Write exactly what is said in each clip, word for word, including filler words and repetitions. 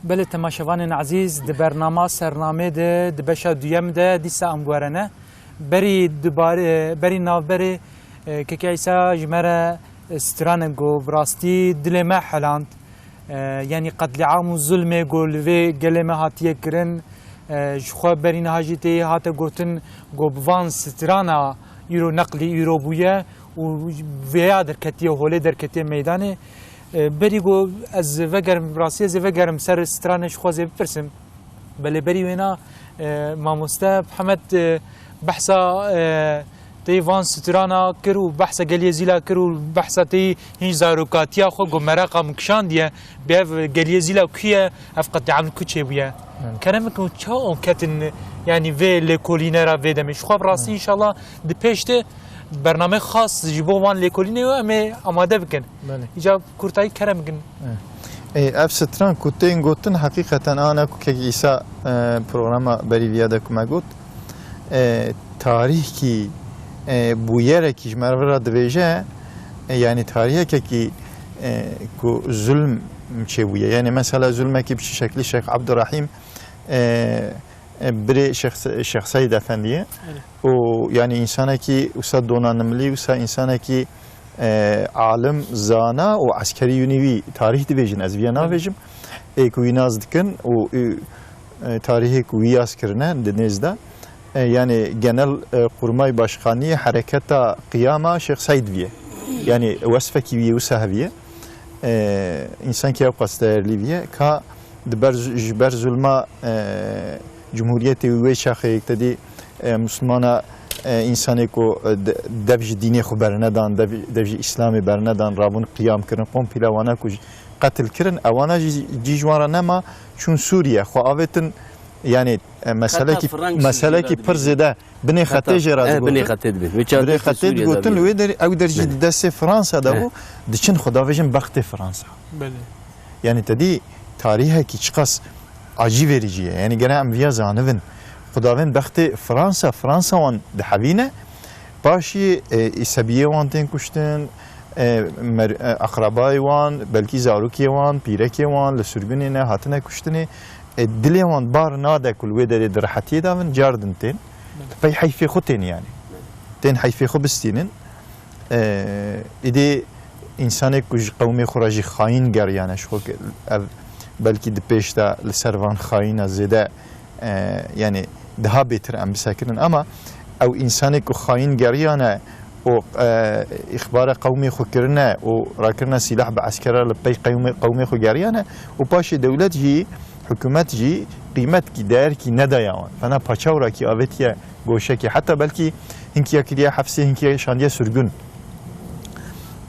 Belê temaşevanên ezîz, di bernama Sernamê de, di beşa duyem de dîsa em werene. Berî dubare, berî navberê, e, Keke Îsa ji me re, e, stranek got, bi rastî dilê me heland. E, yanî qetlîam û zulmê ku li vê gelê me hatiye kirin, e, ji xwe berî niha jî tê hate gotin ku bi van strana îro neqlî îro bûye û vêya derketiye holê, derketiye meydanê. E, berî ku ez vegerim, bi rastî ez ê vegerim ser stranê ji xwe zê bipirsim. Belê berî wêna, e, mamoste Mihemed, e, behsa, e, tê van strana kir û behsa Geliyê Zîla kir û behsa tê hîn zarokatiya xwe ku meraqa min kişandiye, bi ev Geliyê Zîla ku ye, ev qetlîam ku çêbûye. Evet. Kerem bikin, çawa hûn ketin, yanî vê lêkolîne re vê demê? Ji xwe bi rastî Evet. înşallah di pêş de bernameyê xas ji bo van lêkolînê we em ê amade bikin. Belê. Îca kurtayî kerem bikin. E, ev stran ku tên gotin, heqîqeten ana ku kek Îsa, e, programa berî viya de ku me got, e, tarîhkî, e, bûyerekî ji me re re dibêje, e, yanî tarîhekekî, e, ku zulm çêbûye. Yanî mesela zulmekî bi çi şeklî Şêx Abdurrahîm, e, e, birê Şêx Se-, Şêx Seîd Efendî ye. Belê. Û yanî însanekî wisa donanimlî, wisa însanekî, e, alim, zana û eskerî yûnî wî tarîh dibêjin, ez viya Belê. navêjim. Ê ku wî nas dikin û, û, e, tarîhê ku wî yaz kirine di nêz de. E, yanî genel, e, qurmay başkanî hereketa qiyama Şêx Seîd viye. Yanî wesfekî wî yê wisa heviye. E, însankî ew qas değerlî viye. Ka di ber, ji ber zulma, e, cumhuriyetê wî wê çaxê yek te dî, e, Muslimana, e, însanê ku, e, de-, dev ji dînê xwe bernedan, dev, dev ji Îslamê bernedan, rabûn qiyam kirin, kompîla wana ku ji qetil kirin, ewana jî cî ji wan re nema, çûn Sûriye, xwe avêtin, yanî, e, meselekî, Xeta Frank meselekî jî pir dibêjin. zêde binê Xeta, xetê jê re eh, binê digotin. xetê dibê. Wê çaxê Binê xetê Sûriye digotin, li dibê. wê derê, ew der jî Belê. di destê Fransa de Eh. bû, diçin xwe davêjin bextê Fransa. Belê. Yanî te dî tarîhekî çiqas acî verî jî ye. Yanî gere em viya zanivin. Xwedavên bextê Fransa, Fransa wan dihevîne. Paşî, e, îsebiyê wan tên kuştin, e, mer-, e, aqrabayê wan, belkî zarokê wan, pîrekê wan li sirgunê ne hatine kuştinê. E, dilê wan bar nade ku li wê derê di rehetiyê de bin, car din tên. Belê. Pey heyfê xwe tên yanî. Tên heyfê xwe bistînin. E, îdî însanê ku ji qewmê xwe re jî xayîn geriyane, ji xwe ke-, ev belkî di pêş de li ser van xayîna zêde, e, yanî daha bêtir em bisekirin. Ama ew însanê ku xayîn geriyane û, e, îxbara qewmê xwe kirine û rakirine sîlah bi eskera li pey qewmê, qewmê xwe geriyane û paşê dewlet jî, hikûmet jî qîmetkî, değerkî nedaya wan. Fena paçawrakî avêtiye goşekê. Heta belkî hinkî ya kiriye hefsê, hinkî ya şandiye sirgun.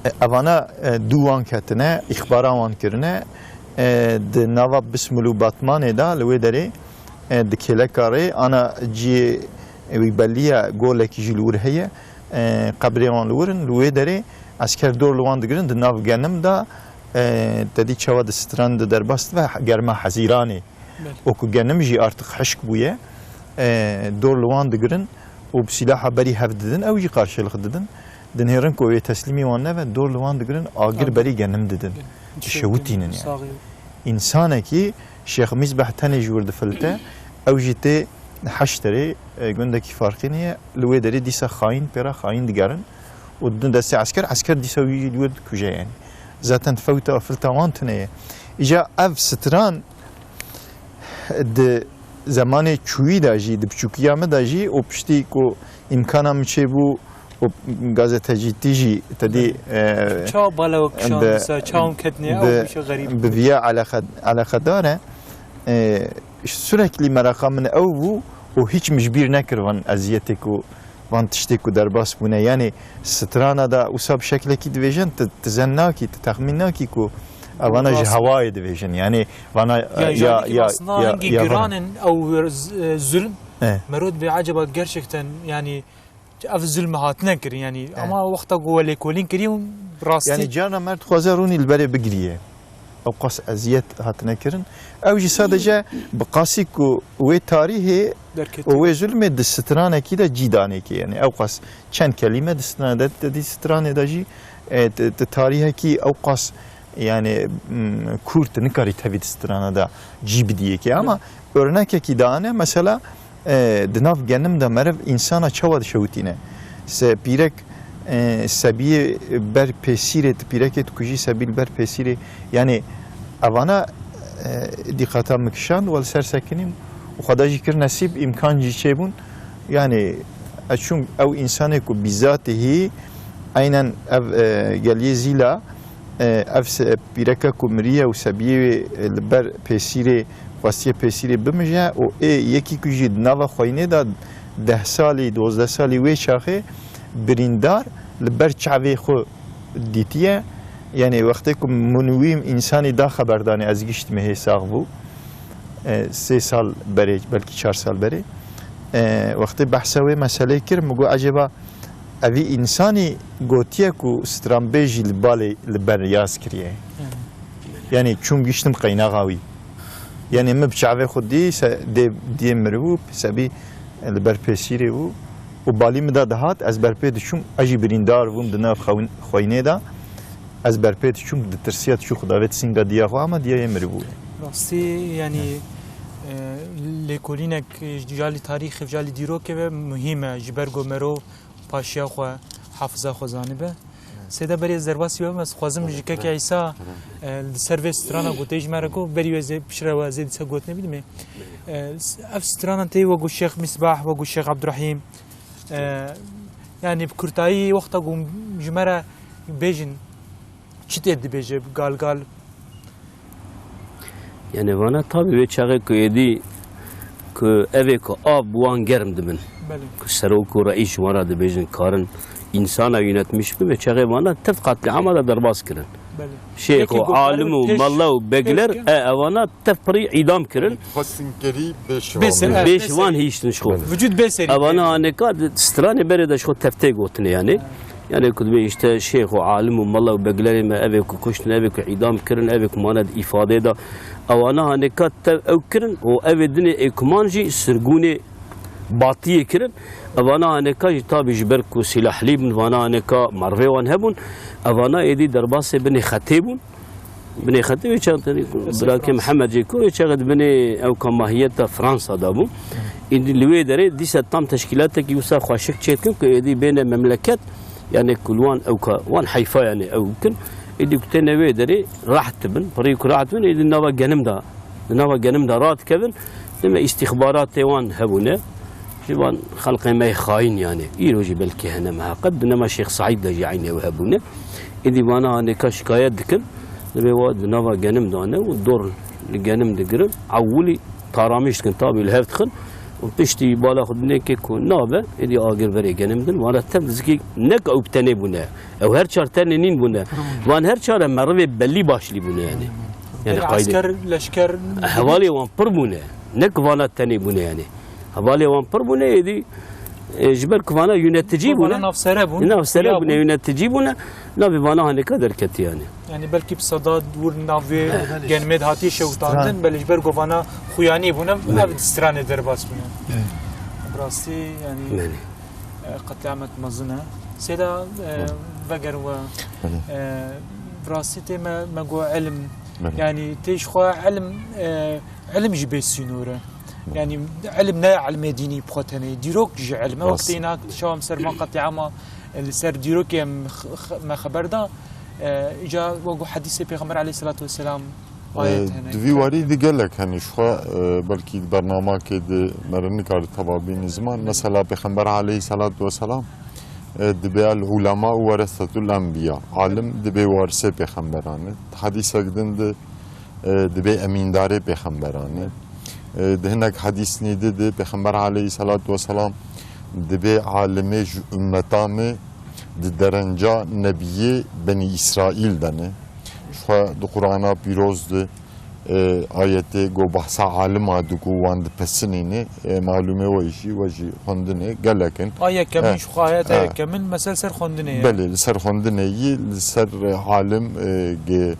E, evana, e, dû wan ketine, îxbara wan kirine. E, di nava Bismil û Batmanê de li wê derê, e, di kêleka rê ana ciyê wî belliye, golekî jî li wir heye. E, qebrê wan li wir in, li wê derê esker dor li wan digirin, di nav genim de, e, te dî çawa di stran di derbas dibe, germa Hezîranê. Belê. Û ku genim jî artık hişk bûye, e, dor li wan digirin û bi sîlaha berî hev didin, ew jî qarşêlix didin. Dinêrin ku wê teslîmî wan nebe, dor li wan digirin, agir Agir. berî genim didin. Belê. Dişewitînin yani. Saxî. Însanekî Şêx Mîzbeh tenê ji wir difilte, ew jî tê Heşterê, e, gundekî Farqînê ye, li wê derê dîsa xayîn pê re xayîn digerin û didin destê esker, esker dîsa wî li wir dikuje yani. Zaten fewta filta wan tune ye. Îca ev stran di zemanê çûyî de jî, di biçûkiya min de jî û piştî ku îmkana min çêbû û gazetecîtî jî te dî, e, Çawa bala we kişand bi, dîsa, çawa hûn ketine, ew bi, bişe xerîb. bi viya eleqe-, eleqedar e. E, sürekli meraqa min ew bû û hiç min ji bîr nekir van eziyetê ku van tiştê ku derbas bûne, yanî strana da wisa bi şeklekî dibêjin, tu, tu zen nakî, tu texmîn nakî ku evana ji Rast. hewayê dibêjin. Yanî vana, Ya, ya, ya, ya, aslında ya, hingî ya, giran in ew z-, e, zulm. Eh. Merod bê acaba gerçekten, yanî, ev zulm hatine kirin, yanî, Eh. ama wexta ku we lêkolîn kirî û rastî. Yanî, carna mer dixwaze rûnî li berê bigiriye. Ew qas eziyet hatine kirin. Ew jî sadece bi qasî ku wê tarîhê Derketiye. û wê zulmê di stranekî de cî danê kê. Yanî ew qas çend kelîme di stranê de, di stranê de jî, e, di, di tarîhekî ew qas, yani, m, kurt nikarî tevî di strana de cî bidiyekê. Ama örnekekî dane, mesela, e, di nav genim de meriv însana çawa dişewitîne? Se pîrek, e, sebiyê ber pêsîrê, tu pîrekê dikujî, sebî li ber pêsîrê. Yani, evana, e, dîqata min kişand, we li ser sekinîm û xwe da jî kir nesîb, îmkan jî çêbûn. Yani, e, çûn ew însanê ku bîzatî hî, eynen ev, e, geliyê Zîla, e, ev se-, pîreke ku miriye û sebiyê wê, e, li ber pêsîrê, xwestiye pêsîrê bimije û ê yekî ku jî di nava xweyinê de deh salî, dozdeh salî wê çaxê birîndar li ber çavê xwe dîtiye. Yani wextê ku min wî însanî da xeber danê, ez giştime hê sax bû. E, sê sal berê, belkî çar sal berê. E, wextê behsa wê meselê kir, min got, ecêba evî însanî gotiye ku stranbêjî li balê li ber yaz kiriye. Yani çûm giştim qeynaxa wî. Yani min bi çavê xwe dî, se-, dê, diyê mirivû, sebî li ber pêsîrê bû. Û balî min de dihat, ez berpê diçûm, ez jî birîndar bûm di nav xewn-, xweyinê de. Ez berpê diçûm, ditirsiya diçû xwe davêt sînga diya xwe, ama diya yê mirivû. Rastî, yani, e, lêkolînek ji alî tarîxê, ji alî dîrokê ve muhîm e, ji ber ku merov paşiya xwe, hafiza xwe zanibe. Seyda berê ez derbasî we bim, ez xwazim ji kekê Îsa, e, li ser vê strana ku tê ji me re got, berî wê zê piştre we zê dîsa gotinê bidimê. E, s-, ev strana tê wek ku Şêx Misbah, wek ku Şêx Abdurrahîm, e, yani bi kurtayî wexta ku ji me re bêjin, çi tê dibêje bi gal gal? Yani vana tabî wê çaxê ku êdî ku evê ku av bi wan germ dibin. Belê. Ku serok û reîs ji wan re dibêjin karin însana yönetmiş bin, wê çaxê vana tev qetlîama de derbas kirin. Belê. Şêx û alim û mella û begler, e, evana tev pirî îdam kirin. Xwestinkerî bê şivan. Bê şivan hiştin ji xwe. Vücud bê serî. Evana haneka di stranê berê de ji xwe tev tê gotine yani. Yani ku dibê işte şêx û alim û mela û beglerê me evê ku kuştin, evê ku îdam kirin, evê ku mane di îfadê de. Ewana haneka tev ew kirin û evê dinê ê ku man jî sirgûnê batiyê kirin. Evana haneka jî tabî ji ber ku sîlahlî bin, vana haneka mervê wan hebûn. Evana êdî derbasê binê xetê bûn. Binê xetê wê çaxê, birakê Mihemed jê ku wê çaxê di binê ew ka mahiyeta Fransa da bû. Îdî li wê derê dîsa tam teşkîlatekî wisa xweşik çêdikin ku êdî bêne memleket, yani ku li wan ew ka, wan heyfa yani ew bikin. Êdî ku têne wê derê rahat dibin, pirî ku rahat bin, êdî nava genim da, di nava genim da radikevin, deme îstîxbaratê wan hebûne. Ji van xelqê me yê xayîn yani. Îro jî belkî hene meheqet. Di nema Şêx Seîd de jî eynê ew hebûne. Êdî vana hanêka şikayet dikin. Dibê wa di nava genim dane û dor li genim digirin. Ewilî taramîş dikin, tabî li hev dixin. Û piştî bala xwe dinêkê ku nabe, êdî agir verê genim din. Vana tev dizikî ne ku ew bi tenê bûne. Ew her çar tenê nîn bûne. Van her çar e merivê belî başlî bûne yani. Yani Belê qayde. Esker, leşker. Hevalê wan pir bûne. Ne ku vana tenê bûne yani. Hevalê wan pir bûne, êdî, e, ji ber ku vana yöneticî bûne. Vana navsere bûn. Navsere bûne, yöneticî bûne. Navê vana hanêka derketî yani. Yani belkî bi seda wir navê genmê de hatiye şewitandin, belê ji ber ku vana xuyanî bûne, ev stranê derbas bûne. Evet. Bi rastî yani, e, qetliamek mezin e. Sêda, e, veger we, e, bi rastî tê me, me got ilim. Yani tê ji xwe ilim, e, ilim jî bê sînor e. Yani ilim ne ilmê dînî bi xwe tenê, dîrok jî ilim e. Wextê îna şewa em ser van qetliama, e, li ser dîrokê em x-, x-, me xeber da, e, îca wek ku hedîsê Pêxember aleyhisselatu vesselam, ayet hene. Di vî warî di gelek hene. Ji xwe, e, belkî di bernamakê di me re nikare teva bîne ziman. Mesela Pêxember aleyhisselatu vesselam, e, dibê el ulema weresetul enbiya. Alim dibê warisê pêxemberan e. Di hedîsek din di e, dibê emîndarê pêxemberan e. E, di hinek hedîsnî di, di Pêxember aleyhisselatu vesselam dibê alimê ji ummeta me di derenca nebiyê Benî Îsraîl de ne. Ji xwe di Qur'ana pîroz di, e, ayetê go behsa alima diku wan dipesinîne, e, malûmê we jî, we jî xwendinê gelek in. A yekemin, e, ji xwe ayeta, e, yekemin, mesel ser xwendinê ye. Belê, li ser xwendinê yî, li ser, e, alim, e, ge-,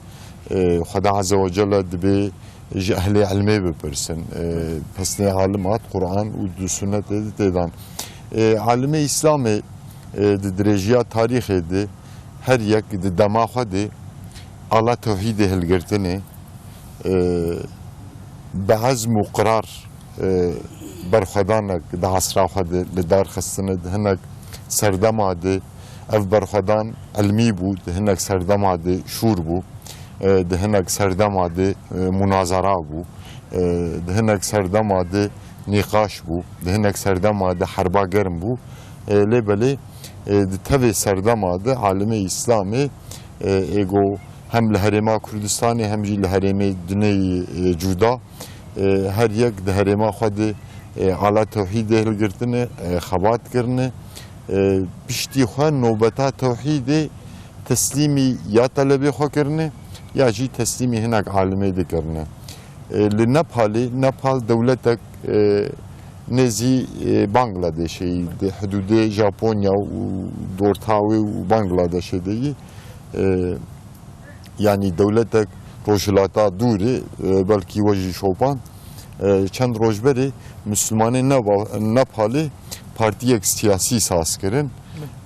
e, Xweda Azze ve Celle dibê ji ehlê ilmê bipirsin. E, pesnê alim hat Quran û di sunnetê de têdan. E, alimê Îslamê, e, di dirêjiya tarîxê de her yek di dema xwe de Ala tewhîdê hilgirtinê, e, bi ezm û qirar, e, berxwedanek di esra xwe de li dar xistine, di hinek serdema de ev berxwedan ilmî bû, di hinek serdema de şûr bû, e, di hinek serdema de, e, munazara bû, e, di hinek serdema de nîqaş bû, di hinek serdema de herba germ bû. E, lê belê, e, di tevê serdema de alimê Îslamê, e, ê ku hem li Herêma Kurdistanê hem jî li herêmê dinê yî, e, cuda, e, her yek di herêma xwe de, e, ala tewhîdê hilgirtine, e, xebat kirine. E, piştî xwe nobeta tewhîdê teslîmî ya telebê xwe kirine, ya jî teslîmî hinek alimê dikirine. E, li Nepalê, Nepal dewletek, e, nêzî, e, Bangladêşê yî, di hidûdê Japonya û Dortawê û Bangladeşê de yî. E, yanî dewletek rojhilata dûrê, e, belkî we jî şopan. E, çend roj berê Mislimanê Neba-, Nepalê partiyek siyasî saz kirin.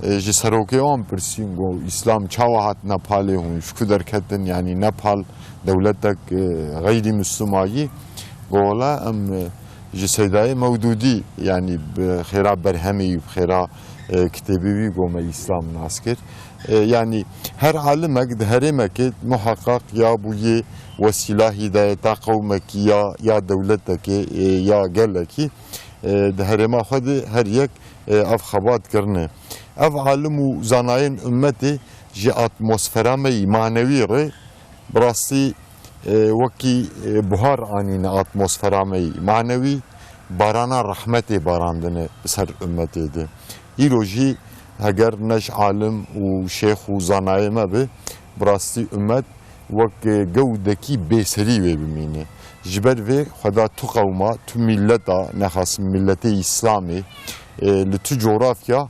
E, ji serokê wan pirsîn, got, Îslam çawa hat Nepalê, hûn ji ku derketin, yanî Nepal dewletek, e, xeyrî Mislimayî? Got, wela em, e, ji Seydayê Mewdûdî, yanî bi xêra berhemê wî, bi xêra, e, kitêbê wî, got, me Îslam nas kir. E, yanî her alimek di herêmekê muheqeq ya bûyê wesîla hîdayeta qewmekî ya, ya dewletekê, e, ya gelekî, e, di herêma xwe de her yek, e, ev xebat kirine. Ev alim û zanayên ummetê ji atmosfera me yî manewî re bi rastî, e, wekî, e, buhar anîne atmosfera me yî manewî, barana rehmetê barandine ser ummetê de. Îro jî heger ne ji alim û şêx û zanayê me be, bi rastî ummet wek, e, gewdekî bêserî wê bimîne. Ji ber vê Xweda tu qewma, tu mîleta, nexasim mîletê Îslamê, e, li tu cografya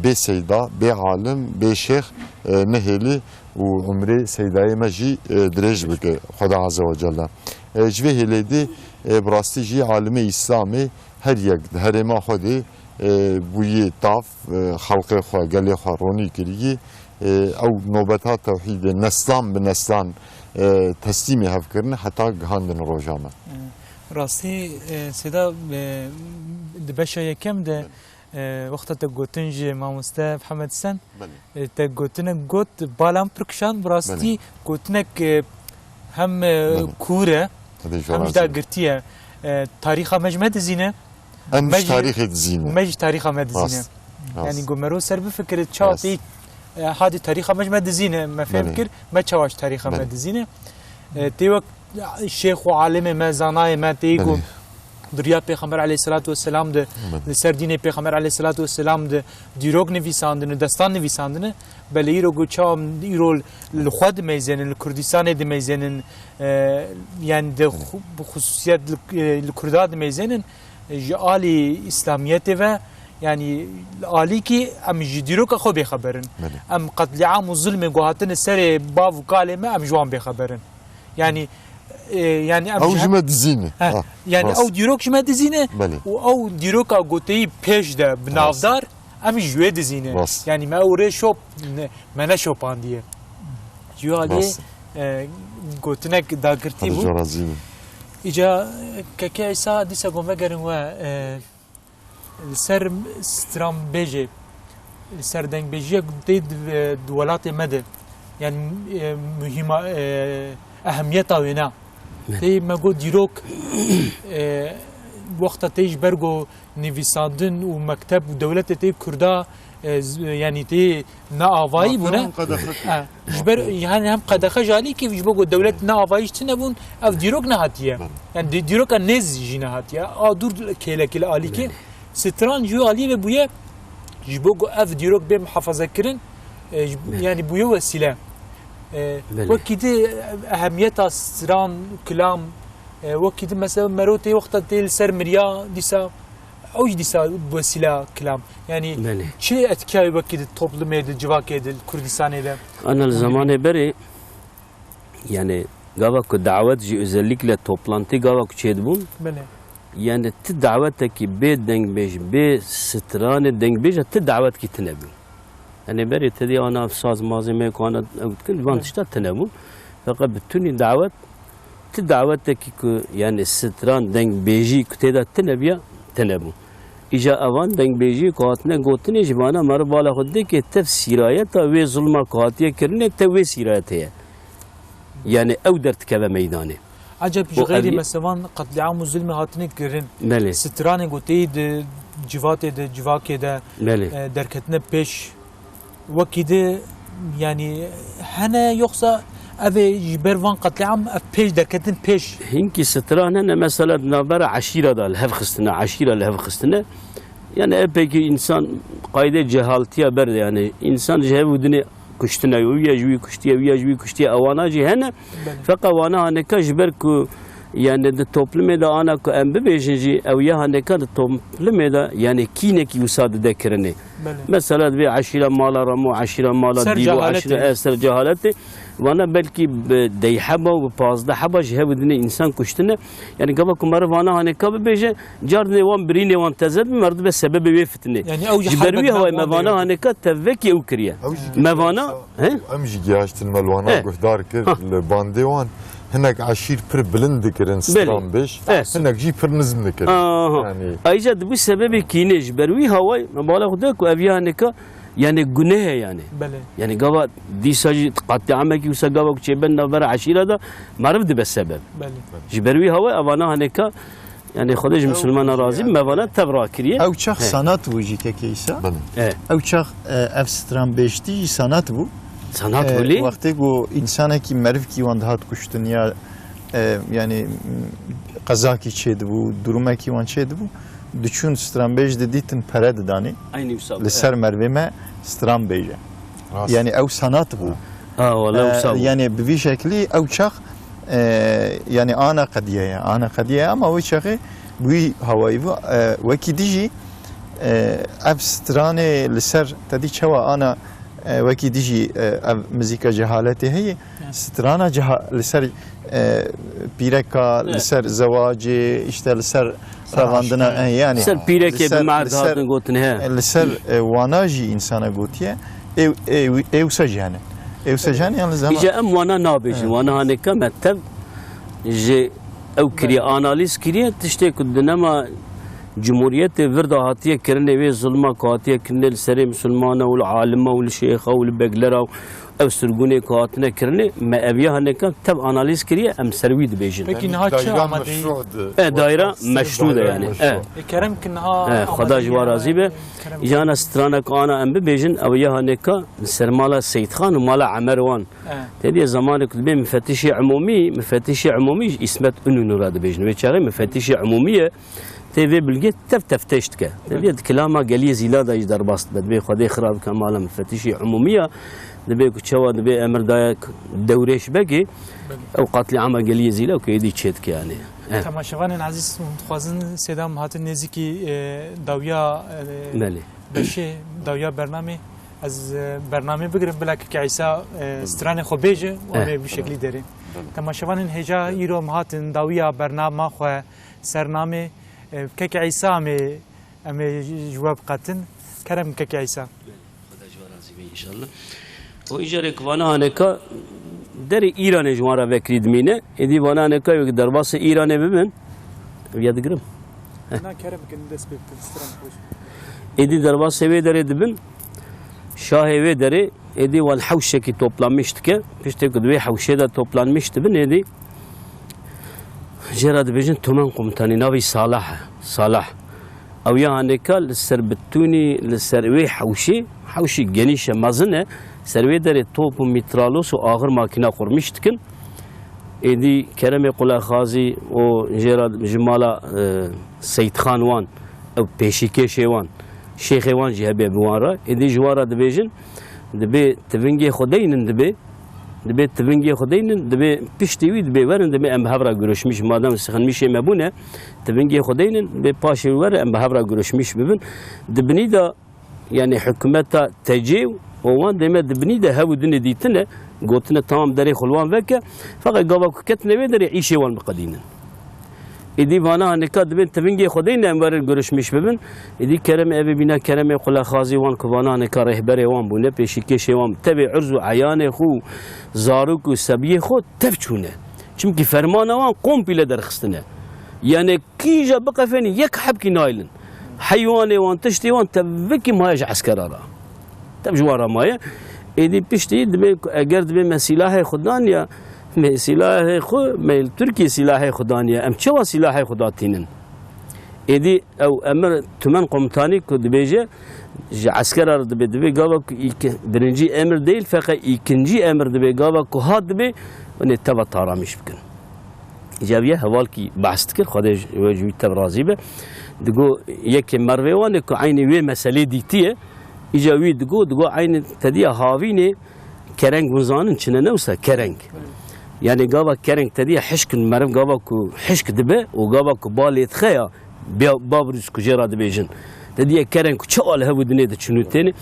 bê seyda, bê alim, bê şêx, e, nehêlî û umrê seydayê me jî, e, dirêj bike Xweda Azze ve Celle. E, ji vê hêlê de, e, bi rastî jî alimê Îslamê her yek di herêma xwe de, e, bûyî tav, e, xelqê xwe, gelê xwe ronî kirî, e, ew nobeta tewhîdê neslan bi neslan, e, teslîmê hev kirine heta gihandin roja me. Rastî, e, Seyda, e, di beşa yekem de, e, wexta te gotin ji mamoste Mihemed Sen, Belê. e, te gotinek got, bala min pir kişand, bi rastî Belê. gotinek, e, hem, e, Belê. kûr e, Hadi hem jî jana dagirtî ye. E, tarîxa me ji me dizîne. Em Me ji jî, tarîxê dizîne. me ji tarîxa me dizîne. Rast. Rast. Yanî ku mero ser bifikirit, çawa Rast. tê, e, hadî tarîxa me ji me dizîne, me fêm Belê. kir, me çawa ji tarîxa me Belê. dizîne. E, tê wek şêx û alimê me, zanayê me, tê ku Belê. di riya Pêxember aleyhisselatu vesselam de, Belê. li ser dînê Pêxember aleyhisselatu vesselam de dîrok nivîsandine, destan nivîsandine, belê îro ku çawa îro li xwe dimeyzênin, li Kurdistanê dimeyzênin, e, yanî di xu-, bi xusûsiyet li, e, li Kurda dimeyzênin, e, ji alî Îslamiyetê ve, yanî alîkî em ji dîroka xwe bêxeber in. Belê. Em qetlîam û zulmê ku hatine serê bav û kalê me, em ji wan bêxeber in. Yanî, e, yanî em Ew ji ji he-, me dizîne. he, Ha, yanî rast. ew dîrok ji me dizîne Belê. û ew dîroka goteyî pêş de bi Rast. navdar, em ji wê dizîne. Rast. Yanî me ew rê şop, ne, me neşopandiye. Ji wê alî, Rast. e, gotinek dagirtî Hadi bû. Can razî bû. Îca, e, keke Îsa dîsa ku vegerin we, e, li ser stranbêjê, li ser dengbêjiyek tê di, di welatê me de, yanî, e, muhîma, e, ehemiyeta wêna. Evet. Tê me got dîrok, e, wexta tê ji ber ku nivîsandin û mekteb û dewletê tê Kurda, e, z-, yanî tê neavayî bûne. Mafya û qedexe. Ha, ji ber, yanî hem qedexe ji alîkî, ji bo ku dewlet neavayî ji tune bûn, ev dîrok nehatiye. Belê. Yanî dî-, dîroka nêz jî nehatiye. A dûr kêlekî li alîkî. Belê. Stran ji wê alî ve bûye, ji bo ku ev dîrok bê muhafaza kirin, e, ji, Belê. yanî bûye wesîle. E, Belê. wekî di ehemiyeta stran, kilam, e, wekî di mesela mero tê wexta tê li ser miriya dîsa Ew jî dîsa wesîla kilam. Yanî Belê. çi etkiya wekî di toplumê, di civakê, di Kurdistanê de? Ana li zemanê berê, yani gava ku dawet jî özellikle toplantî gava ku çêdibûn, Belê. yani ti dawetekî bê dengbêj, bê stranê dengbêj, ti dawetkî tine bû. Yani berê te dî ana saz mazê me ku ana ew dikin, van Belê. tişta tine bûn. Feqet bi tunî dawet, ti dawetekî ku, yani, stran dengbêjî ku tê de tine biya, tine bû. Îja evan dengbêjî ku hatine gotinê ji vana meriv bala xwe dike tev sîrayeta wê zulma ku hatiye kirinê, tev wê sîrayetê ye. Yani, ew derdikeve meydanê. Eceb ji Û ev xeyrî yê- mesevan qetlîam û zulmê hatine kirin. Belê. Stranê ku tê di civatê de, civakê de, Belê. e, derketine pêş. Wekî di, yani, hene, yoksa ev ê ji ber van qetlîam ev pêş derketin pêş? Hinkî stran hene, mesela di navbera eşîra de li hev xistine, eşîra li hev xistine. Yani epey ki insan qayde cehaltiya berde, yani insan ji hev û dinê kuştine, wî ya ji wî kuştiye, wî ya ji wî kuştiye, ewana jî hene. Belê. Feqet wana haneka ji ber ku, yani di toplumê de ana ku em bibêjin jî, ew ya haneka di toplumê de, yani kînekî wisa dide kirinê. Belê. Mesela divê eşîra mala Remo, eşîra mala Ser Dîlo, cehaletê. eşîra, e, ser cehaletê. Vana belkî bi deh heba û bi pazdeh heba ji hev û dinê însan kuştine. Yani gava ku meriv vana haneka bibêje, car dinê wan birînê wan teze dibe, meriv dibe sebebê wê fitinê. Yani ew ji Ji ber herbet wî hewayê me navbandê vana yani. haneka tevvekî ew kiriye. Ew jî Me vana, he? Em jî gihaştin me li wana He. guhdar kir Ha. li bandê wan. Hinek eşîr pir bilind dikirin Belê. stranbêj, He. hinek jî pir nizm dikirin. Aha. Yani Ayrıca bu sebebi kîne ji ber wî haway me bala xwe de ku ev ya haneka yani guneh e yani. Belê. Yani gava dîsa jî qatliamekî wisa gava ku çêben navbera eşîra de meriv dibe sebeb. Belê. Ji ber wî haway evana haneka yani Xwedê ji Ew Misilmana razî, me vana tev rakiriye. Ew çax He. sanat bû jî kekê Îsa. Belê. He. Ew çax, e, ev stranbêjtî jî sanat bû. Sanat E, bû lê? Wextê ku însanekî merivkî wan dihat kuştin ya, e, yani, m, qezakî çêdibû, durumekî wan çêdibû, diçûn stranbêj didîtin pere didanê. Eynî wisa bû, Li ser evet. mervê me stranbêje. Rast. Yani ew sanat bû. Ha, wala E, wisa bû. Yani bi vî şeklî ew çax, e, yani ana qediye ye, ana qediye ye, ama wê çaxê bi wî hawayî bû, e, wekî dijî, e, ev stranê li ser te dî çawa ana, e, wekî dijî, e, ev muzîka cehaletê heye, Evet. strana ceha-, li ser, e, pîreka, Evet. li ser zewacê, işte li ser Ser revandina, aşkî. e, yani Ser pîrekê li ser, bi merd li ser, hatin gotin, he. e, li ser, e, wana jî însana gotiye, ê, ê, ê wisa jî hene. Ê wisa jî hene, yani li zaman Îca em wana nabêjin, Evet. wana haneka me tev ji ew kiriye, Evet. analîz kiriye, tiştê ku di nema Cumhuriyetê vir de hatiye kirinê, wê zulma ku hatiye kirinê li serê misilmana û li alima û li şêxa û li beglera û ev sirgûnê ku hatine kirinê, me ev ya haneka tev analîz kiriye, em ser wî dibêjin. Peki Yani niha çi daîra amadeyî? meşru di-, E, daîra Ser meşru de daîra yani. meşru. E. E, kerem ki niha E, Xweda ji amadeyî wan razî be. Kerem ki. Jana strana ku ana em bibêjin, ew ya haneka li ser mala Seyîdxan û mala Emer wan. E. Te diye zamanê ku dibê mifetişê umûmî, mifetişê umûmî ji Îsmet Unûnû re dibêjin. Wê çaxê mifetişê umûmî ye. Tê vê bilgê tev teftêş dike. Tê vê di kilama Geliyê Zîla de jî derbas dibe. Dibê Xwedê xira bike mala mifetişê umûmî ya. Dibê ku çawa dibê emir daye dewrêş begê, Belê. ew qatliama Geliyê Zîla ku êdî çê dike yani. Eh. Temaşevanên ezîz, hûn dixwazin sêda em hatin nêzîkî, e, dawiya, e, Belê. beşê, dawiya bernamê. Ez, e, bernamê bigirim, bila keke Îsa, e, stranê xwe bêje û Eh. em ê bi şeklî derê. Belê. Temaşevanên hêja îro em hatin dawiya bernama xwe. Sernamê, e, kek Îsa em ê, em ê ji we biqetin. Kerem kek Îsa. Xweda ji we razî be înşallah. O îcarê ku vana haneka derê Îranê ji wan re vekirî dimîne. Êdî vana haneka wek derbasê Îranê bibin. Ev ya digirim. Na kerem kin dest pê bikin, stran xweş. Êdî derbasê wê derê dibin. Şahê wê derê Êdî wan hewşekî toplanmiş dike. Piştê ku di wê hewşê de toplanmiş dibin, êdî jê re dibêjin Tumen Komutanî, navê Salah e. Salah. Ew ya hanêka li ser bitûnî, li ser wê hewşê, hewşî genîş e, mezin e, ser wê derê top û mîtralos û axir makîna qurmîş dikin. Êdî keremê qulexazî û jê re ji mala, e, Seyîdxan wan, ew pêşîkêşê wan, şêxê wan jî hebe bi wan re. Êdî ji wan re dibêjin, dibê tivingê xwe deynin dibê, dibê tivingê xwe deynin, dibê piştî wî dibê werin, dibê em bi hev re giroşmîş, madem sixinmîşê me bûne, tivingê xwe deynin, dibê paşê wî werin, em bi hev re giroşmîş bibin. Di binî de Yani hikûmeta tecê û wan deme di binî de hev û dinê dîtine, gotine tamam derê xwe li wan veke, feqet gava ku ketine wê derê îşê wan biqedînin. Êdî vana nika dibên tivingê Xwedê ne em werin gurişmîş bibin. Êdî kerem ev ê bîna keremê qulexazî wan ku vana nika rêhberê wan bûne, pêşîkêşê wan tevê urz û eyanê xwe û zarok û sebiyê xwe tev çûne. Çimkî fermana wan kompîle derxistine. Yani kîja biqefênî yek hebkî naylin. Heywanê wan, tiştê wan tevikî maye ji eskera re. Tev ji wan re maye. Êdî piştî dibê ku eger dibê me sîlahê xwe daniya, me sîlahê xwe, me li Tirkiyê sîlahê xwe daniya. Em çawa sîlahê xwe datînin? Êdî ew emir tümen komutanî ku dibêje, ji eskera re dibê, dibê gava ku îk-, birincî emir değil, feqet îkincî emir dibê, gava ku hat dibê, hûn ê teva taramîş bikin. Îca viya hevalkî behs dikir, Xwedê ji, we ji wî tev razî be. Digo yekê mervê wan ê ku eynî wê meselê dîtiye, îca wî digo, digo eynî te diya havînê kereng hûn zanin çi ne, ne wisa kereng. Yani gava kereng te diya hişk in, meriv gava ku hişk dibe û gava ku ba lê dixe ya, Biya-, bavrûs ku jê re dibêjin. Te diye kerên ku çawa li hev û dinê diçin û têne.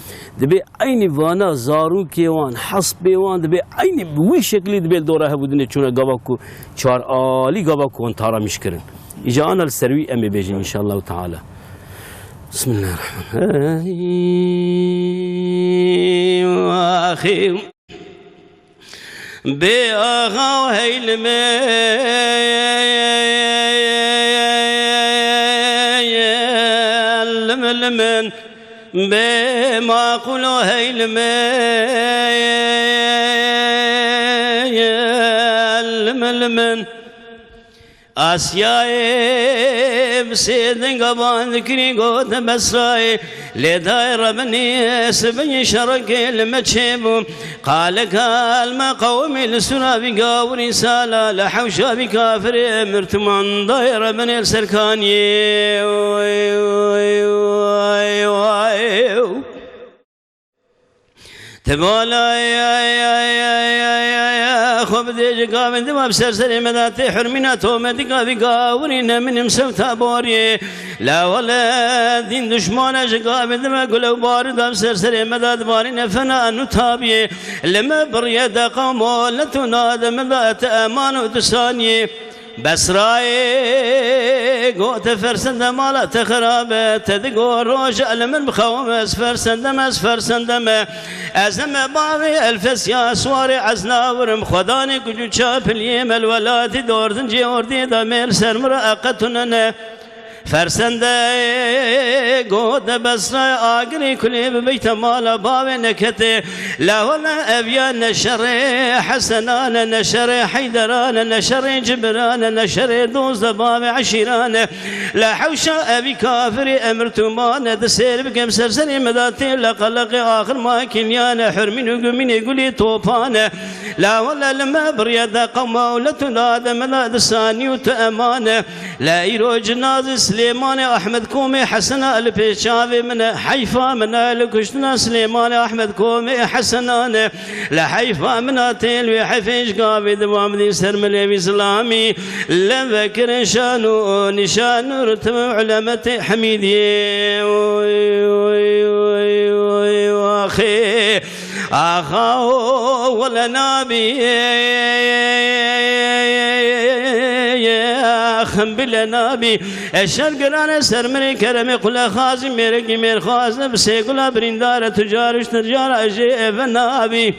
Dibê eynî vana zarokê wan, hespê wan, dibê eynî bi wî şeklî dibê li dora hev û dinê çûne gava ku çar alî gava ku wan taramîş kirin. Îca ana li ser wî em ê bêjin înşallahu teala. Bismillahirrahmanirrahim. Bê axa û hey li min, li min, li min. Bê maqûl û hey li min, li min, li min. Asyayê bi sê dinga ban dikirî, gote Besrayê, lê dayê Rebinê sibinî şerekê li me çêbû. Qaleka li me qewimî li sûra vî gawirî sala, li hewşa vî kafirê mirtiman dayê Rebinê li ser kaniyê. Way, way, way. Te bala, ya, ya, xwe bidê ji gavên dima bi ser serê me de tê hurmîna to me dika vî gawirî ne min im sewta boriyê. La wele dîn duşmane ji gavên dima gule û barî da bi ser serê me de dibarîne fena nû tabiyê. Li me biriye de qamo le tu nade min de te eman û tu saniyê. Besrayê gote fersende mala te xirab e, te digo roja li min bixewim ez fersende me, ez fersende me. Ez eme bavê Elfesya swarê ez nawirim, xwedanê ku cû çapiliyê me li welatî dordincê ordiyê de mêl ser min re eqetune ne. Fersende gote Besrayê agirê kulê bi beyte mala bavê nekete. La wele ev ya ne şerê Hesenan e, ne şerê Heyderan e, ne şerê Cibiran e, ne şerê dozdeh bavê eşîran e. La hewşa evî kafirê emir tuman e, di sêr bikim ser serê me de tê leqeleqê axir ma kiliyan e, hurmîn û gumînê gulê topan e. La wele li me biriye de qewma û le tu dade me de di sanî û tu eman e. La îro cinazê Silêmanê Ahmed Komê Hesena li pêş çavê min e. Heyfa min e li kuştina Silêmanê Ahmed Komê Hesena ne. La heyfa min a tê li wê hefê ji gavê di va min dî ser milê wî zilamî. Leve kirin şan û nîşan û rutbe û ulemetê Hemîdiyê. Oy, oy, oy, oy, axê. Axa o wele nabî, axim bile nabî. Eşer girane ser mirê keremê qulexazî mêrekî mêrxazine bi sê gula birîndare tu car û ji tu cara jê eve nabî.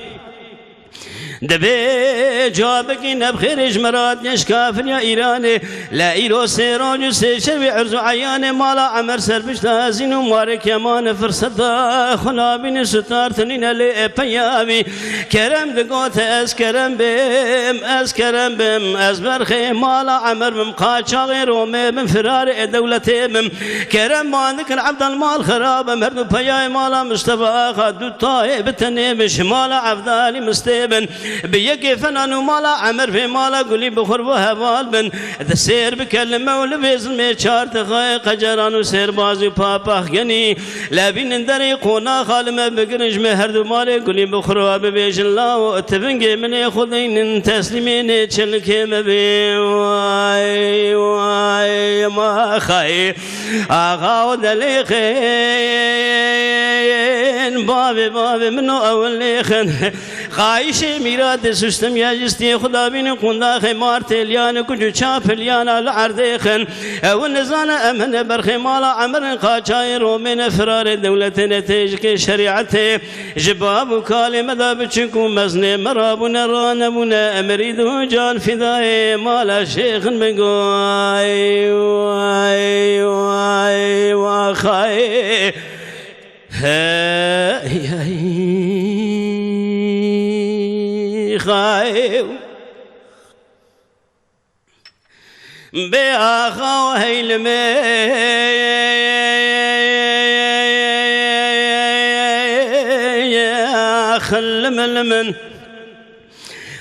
Dibê cawabekî nebxêrê ji me re hatiye ji kafiriya Îranê. Le îro sê roj û sê şevî erz û eyanê mala Emer ser pişta ezîn û marê kemane firseta xwe nabîne, sitar tinîne lê e peyamî. Kerem digote ez kerem bim, ez kerem bim, ez berxê mala Emer bim, qaçaxê Romê bim, firarê e dewletê bim. Kerem ban dikin Evdal mal xerab bim, her du peyayê mala Mustafa Axa du tayê bi tenê bin, ji mala Evdalî mistê bin. Bi yekê fenan û mala Emer vê mala gulî bi xurbo heval bin. Di sêr bi kelime û li vê zilmê çar tixayê qeceran û sêrbaz û papax genî. Levînin derê qonaxa li me bigirin, ji me her du malê gulî bi xurbo bibêjin lawo. Tivingê min ê xwe deynin teslîmê nê çilkê me bê. Way, way, ma xayê. Axa û delêxên, bavê, bavê min û ew lêxin. Qayîşê mîratê Sûstim ya jistiyê Xwedabînî qundaxê Martê liyane kuc û çapiliyana li erdê xin. Ew nizane em hine berxê mala Emirên qaçayê romêne firarê dewletêne têjikê şerîetê. Ji bav û kalê me de biçûk û meznê me rabûne ranebûne, emirî du can fidayê mala şêxin bin go. Ay, ay, ay, waxayê. Hey, hey, xayê. Bê axa û heylime xillim li min.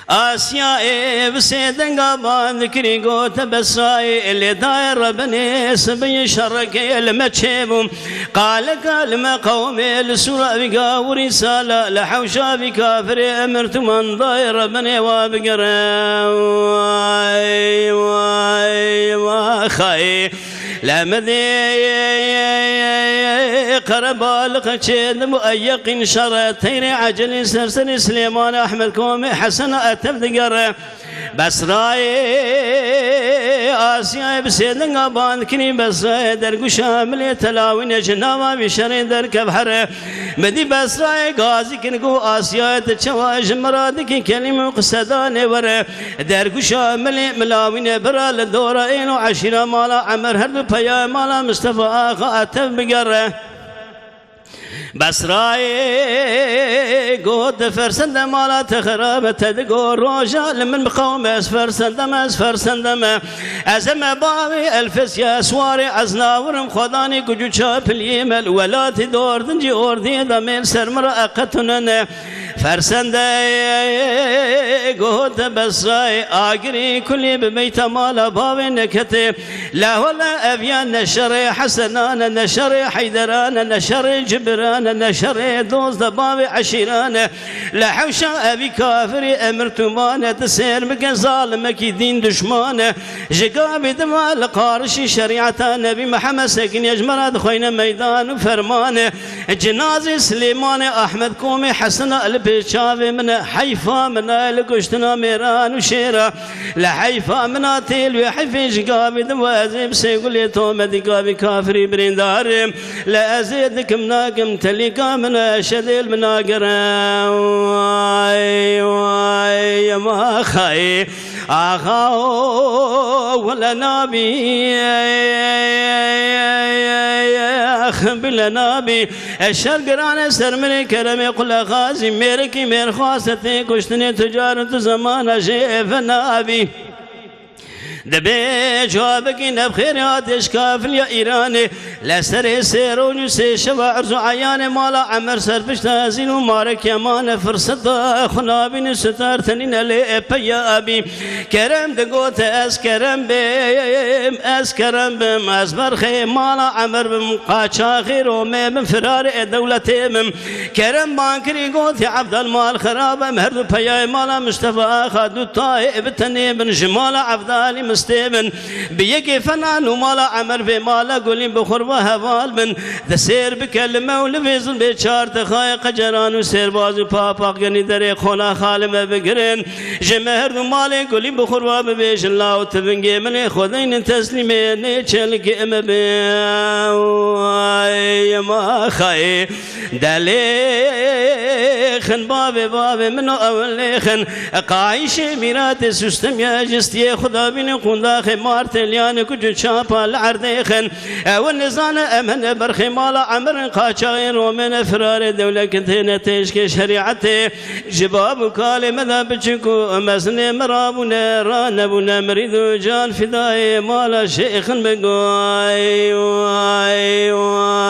Asiyayê bi sê denga band kirî, gote Besrayê, lê dayê Rebinê sibiyê şerekê li me çêbû. Qaleka li me qewmê li sûra vî gavurî sala, li hewşa vî kafirê emir tu mandayê Rebinê wa bigere. Way, way, waxayê. Lemedê qerebaliq çêdibû, ey yeqîn şere teyrê ecelî serserî Silêman Ehmed Komê Hesena etev digere. Besrayê Asiyayê bi sêdinga bandkinî Besrayê dergûşa milê telawîne ji nava vî şerê derkev here. Midî Besrayê gazî kin ku Asiyayê te çawa ji miradikî kelîm û qisedanê were. Dergûşa milê milawîne bira li dora ên û eşîra mala Emer her du peya mala Mistefa Axa etev bigere. Besrayê got, fersende mala te xerabe, te digo, roja li min biqewme, ez fersendem, ez fersendeme. Ez eme bavê Elfesya, swarê ez nawirim, xwedanê kuc û çapiliyê me li welatê dordin cî ordiyê de mêl ser min re eqetunene. Fersende got, Besrayê agirî kulî bi beyta mala bavê nekete. La wele ev ya ne şerê Hesenan e, ne şerê Heyderan e, ne şerê Cibiran e, ne şerê dost de bavê eşîran e. Li hewşa evî kafirî emir tûman e, tu sêr bike zalimekî dîn duşman e. Ji gavê dima li qarişî şerîeta Nebî Mihemed sekiniye ji me re dixweyne meydan û ferman e. Cinazê Silêmanê Ahmed Komê Hesena li pêş çavê min e. Heyfa min e li kuştina mêran û şêra. Li heyfa min a têl wê heyfê ji gavê din we ez ê bi sêgulê tomedî gavê kafirî birîndar im. Li ez ê dikim nakim telîka min e şedêl min nagere. Way, way, yema xayê. Axa o wele nabî. Ex bile nabî. Eşer girane ser min ê keremê qule xazî. Mêrikî mêrxwaste tê kuştinê tu car û tu zemana jê eve nabî. Dibê cewabekî nebxêrê hatê ji kafiliya Îranê. Li serê sê roj û sê şeva erz û eyanê mala Emer serpişta ezîn û marek yemane firseta xwe nabîne sitar tenîne lê epey ya abî. Kerem digote ez kerem bim, ez kerem bim, ez berxê mala Emer bim, qaçaxê Romê bim, firarê dewletê bim. Kerem bankirî gotî Evdal mal xerab em, her du peyayê mala Mistefa Axa du tayê bi tenê bin, ji mala Evdalî mistê bin. Bi yekê fenan û mala Emer vê mala Gulî bi xurba heval bin. Di sêr bi kelime û li vê zilmê çar texayê qeceran û sêrbaz û papaq genî derê xona xalime bigirin. Ji me her du malê Gulî bi xurba bibêjin, law tivingê min ê xwedeynin teslîmê nê çelkê me be. Ay, ma xayê. Delê xin bavê, bavê min o ew lê xin. Qayîşê mîratê Sûstim ya cistiyê Xwedabînê qundaxê Martê liyanê kuc û çapa li erdê xin. Ew nizane em hene berxê mala Emirên qaçaxê Romê ne firarê dewleketê ne têşkê şerîetê. Ji bab û kalê me de biçûk û mezinê me rabûne, ranebûne mirîd û can fidayê mala şêxin bin go. Ay, ay,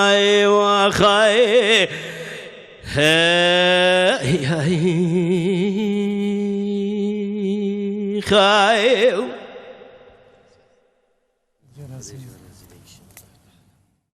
ay, waxay. Hey, ay. Xay.